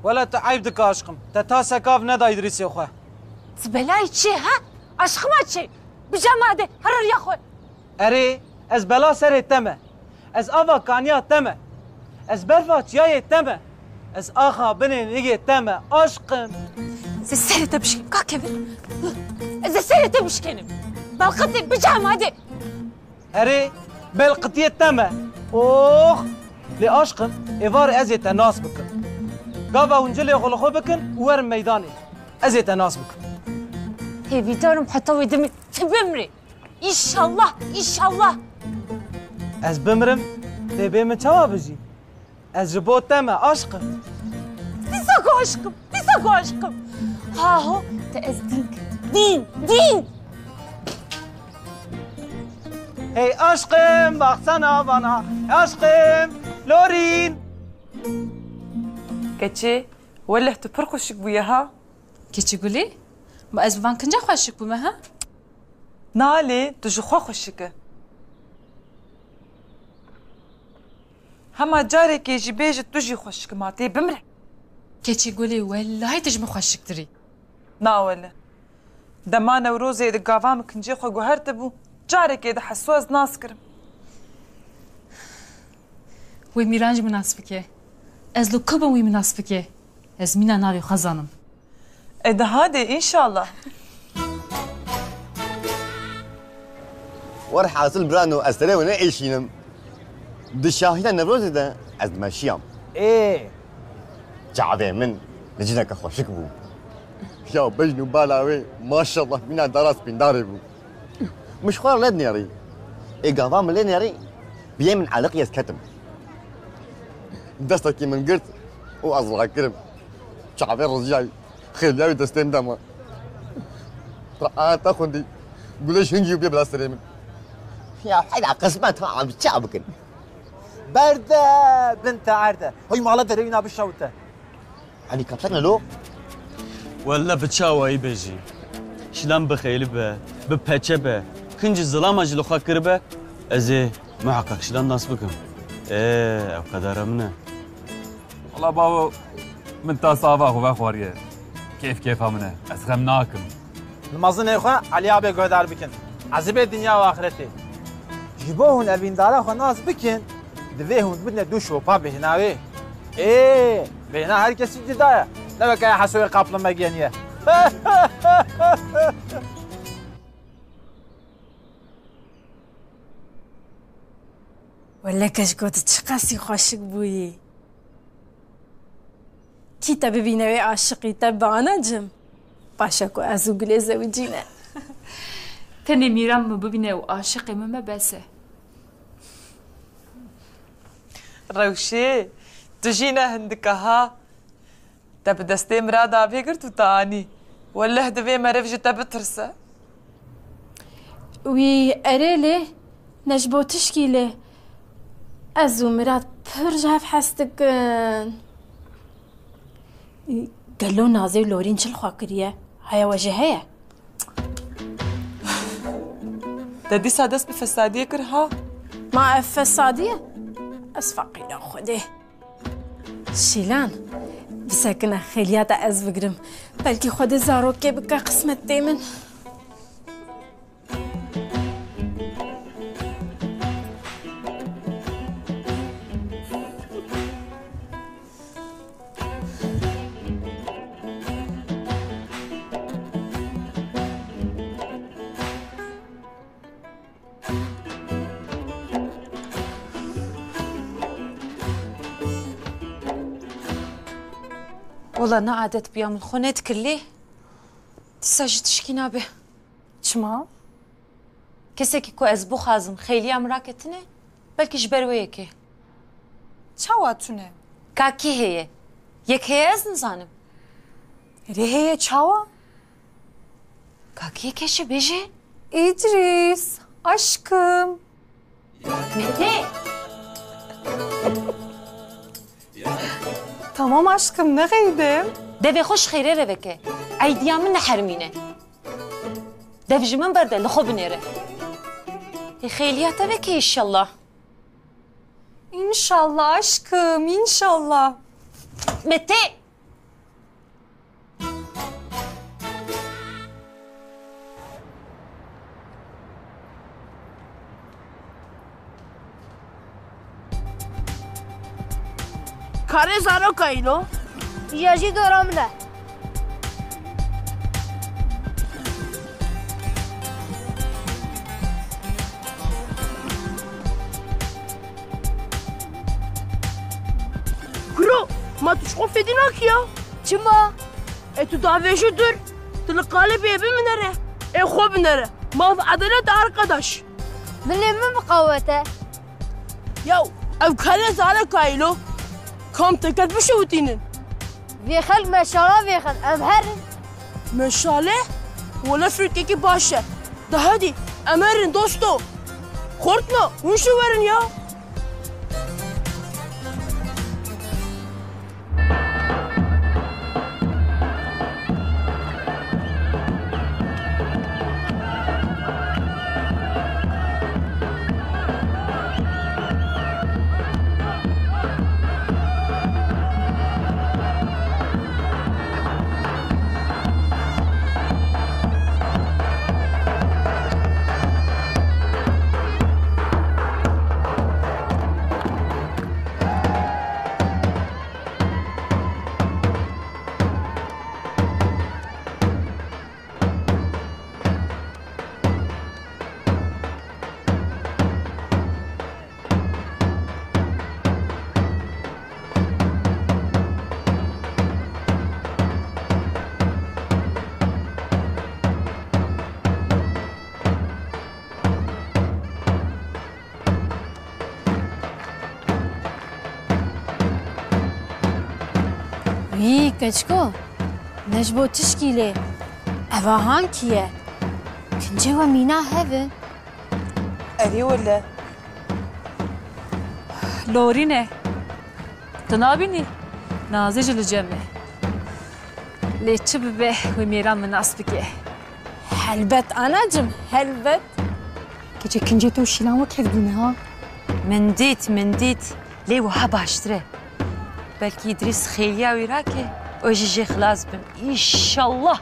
Wele tu eyb dike aşqim. Te tasek av neda Îdrîsê xwe. Tu belayê çi ye, ha? Aşqima çi? Bije ma de, here riya xwe. Erê, ez bela serê te me. Ez ava kaniya te me. Ez berfa çiyayê te me. Ez axa binê nigê te me, aşqim. Ez ê serê te bişkînim, ka kevir. Ez ê serê te bişkînim. Belqetê, bije ma de. Erê, belqitiyê te me. Ox! Lê aşqim, êvar ez ê te nas bikim. Gava hûn cilê xwe li xwe bikin û werin meydanê. Ez ê te nas bikim. Hêvîdar im heta wê demê tu bimrî. Înşallah, înşallah. Ez bimrim, tê bê min çawa bijî? Ez ji bo te me, aşqim. Dîsa ku aşqim, dîsa ku aşqim. Haho, te ez dîn kirim. Dîn, dîn. Hey aşkım, baksana bana. Aşkım, Lorin. Keçê, weleh tu pir xweşik bûye ha. Keçê Gulê, ma ez bi van kinca xweşik bûme ha? Na lê tu ji xwe xweşik e. Hema carekê jî bêje tu jî xweşik e, ma tê bimre. Keçê Gulê, welahî tu ji min xweşiktir î. Na wele. Dema Newrozê di gava min kincê xwe guhertibû, carekê di heso ez nas kirim. Wê Mîran ji min nas bike. Ez li ku bim wî min nas bike? Ez mîna navê xwe zanim. E de hadê, înşallah. Werhasil birano, ez serê we neêşînim. Di şahîna Newrozê de ez dimeşiyam. Ê! Çavê min li cineke xweşik bû. Ya bejn û bala wê, maşallah, mîna dara spîndarê bû. Min ji xwe re lê dinêrî. Ê gava min lê nêrî, biyê min eliqî ez ketim. Destekî min girt û ez rakirim. Çavê riziyayî, xêliya wî destê min de ma. Ra te xwendî, Gulê ji hingî û bê bila serê min. Ya heyra qismet ha, em çi bikin? Berde bin te erde. Hoy mala derewîna bişewite. Helikopter ne lo? Welle bi çawayî be jî. Şilan bi xêli be, bi peçe be, kincî zilama jî li xwe kiribe, ez ê muheqeq Şilan nas bikim. Ê, ew qedera min e. Wela bavo, min ta sava xwe vexwariye. Kêf kêfa min e. Ez xem nakim. Li mezinê xwe Elî abê guhdar bikin. Ezibê dinya û axretê. Ji bo hûn evîndara xwe nas bikin, divê hûn bidine du şopa bêhna wê. Ê, bêhna her kesî cuda ye. Ne weke hesoyê qaplimegê niye. Wele keşko tu çiqasî xweşik bûyî. Kî te bibîne wê aşiqî te bi anacim? Paşa ku ez û Gulê zewicîne. Tenê Mîran min bibîne û aşiqê min be bes e. Rewşê, tu jî ne hindika ha. Te bi destê Mirada vê girt û te anî. Weleh divê meriv ji te bitirse. Wî erê lê, ne ji bo tişkî lê. Ez û Mirad pir ji hev hez dikin. Gelo Nazê û Lorîn çi li xwe kiriye? Haya we jî heye? Te dîsa dest bi fesadiyê kir ha? Ma ev fesadî ye? Ez feqîra Xwedê. Şîlan, bisekine xêliya te ez bigirim. Belkî Xwedê zarokê bike qismetê min. Wela ne adet bûya min xwe nedikir lê dîsa jî tişkî nabe. Çima? Kesekî ku ez bixwazim xêliya min raketine, belkî ji ber wê yekê. Çawa tune? Ka kî heye? Yek heye ez nizanim. Erê heye çawa? Ka kî yekê jî bêje. Îdrîs, aşkım. Mete! Tamam aşkım, ne qeydim? Devê xwe ji xêrê re veke. Eydiya min nehermîne. Dev ji min berde, li xwe binêre. Ê xêliya te veke înşallah. İnşallah aşkım, inşallah. Mete! Karê zaroka îlo. Ya jî dora min e. Tu ji xwe fêdî nakî ya. Çima? E tu davêjû dur. Tu li qalibê binere. Ê xwe binere. Maf edelet arkadaş. Binê min bi qawet e. Yaw, ev kerê zane kayîlo. Kam teker bişewitînin. Vê xelk meşala vêxin, em herin. Meşale? Wele fikrekî baş e. De hedî, em herin dosto. Xortno, hûn jî werin ya. Wî keçiko, ne ji bo tişkî lê. Eva hankî ye. Kincê we mîna hev in. Erê wele. Lorîne. Tu nabînî? Nazê jî li cem e. Lê çi bibe, wê mêran min nas bike. Helbet anacim, helbet. Keçê kincê te û Şîlan wek hev bûne ha. Min dît, min dît. Lê wiha baştir e. Belkî Îdrîs xêliya wî rake, ew jî jê xilas bin. Înşallah.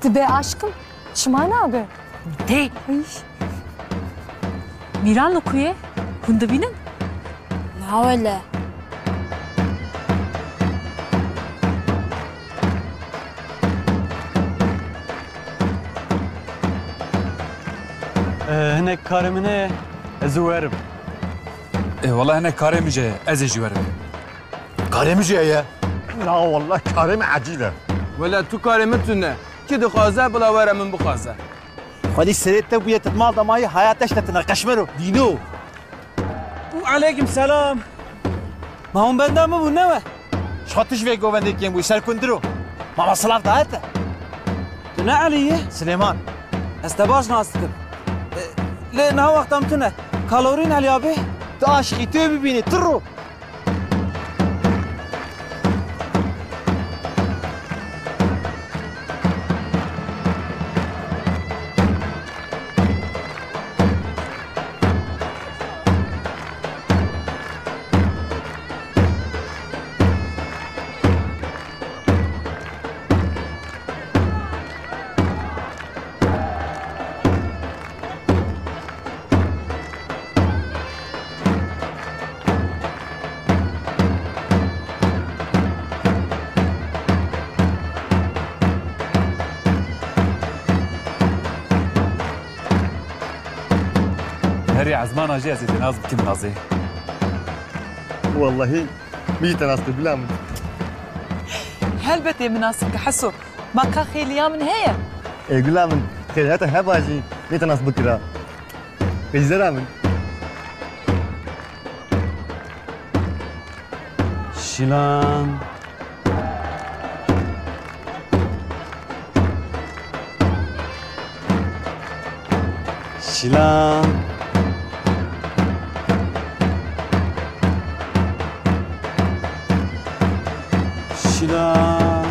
Dibe aşkim, çima nabe? Dê. Ay. Mîran li ku ye? Hûn dibînin? Na wele. Ee, hinek karê min heye, ez û werim. Ê, wela hinek karê min jî heye, ez ê jî werim. Karê min jî heye. Na wallah, karê min ecîl e. Wele tu karê min tune. Kî dixwaze bila were min bixwaze. Xwedî serê te bûye, tu di mal de mayî, haya te ji te tune, qeşmero, dîno. Û aleykum selam. Ma hûn benda min bûn, ne we? Ji xwe tu ji vê govendê kêm bûyî, serkundir o. Mama silav daye te. Tu ne Elî yî? Silêman. Ez te baş nas dikim. E, lê niha wexta min tune. Kalorîn Elî abi? Tu aşiqî tu bibînî, tu ro. Herî ezmana jî ez ê te nas bikim Nazê. Wellahî, min jî te nas kir, bila min. Helbet ê min nas bike Heso. Ma ka xêliya min heye? Ê gula min, xêliya te heba jî, nê te nas bikira. Peyzera min. Şilan. Şilan. Şilan.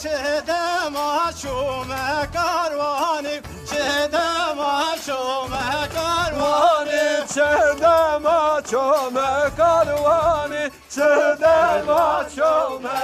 Çi dema çûme karwanî, çi dema çûme karwanî, çi dema çûme karwanî, çi dema çûme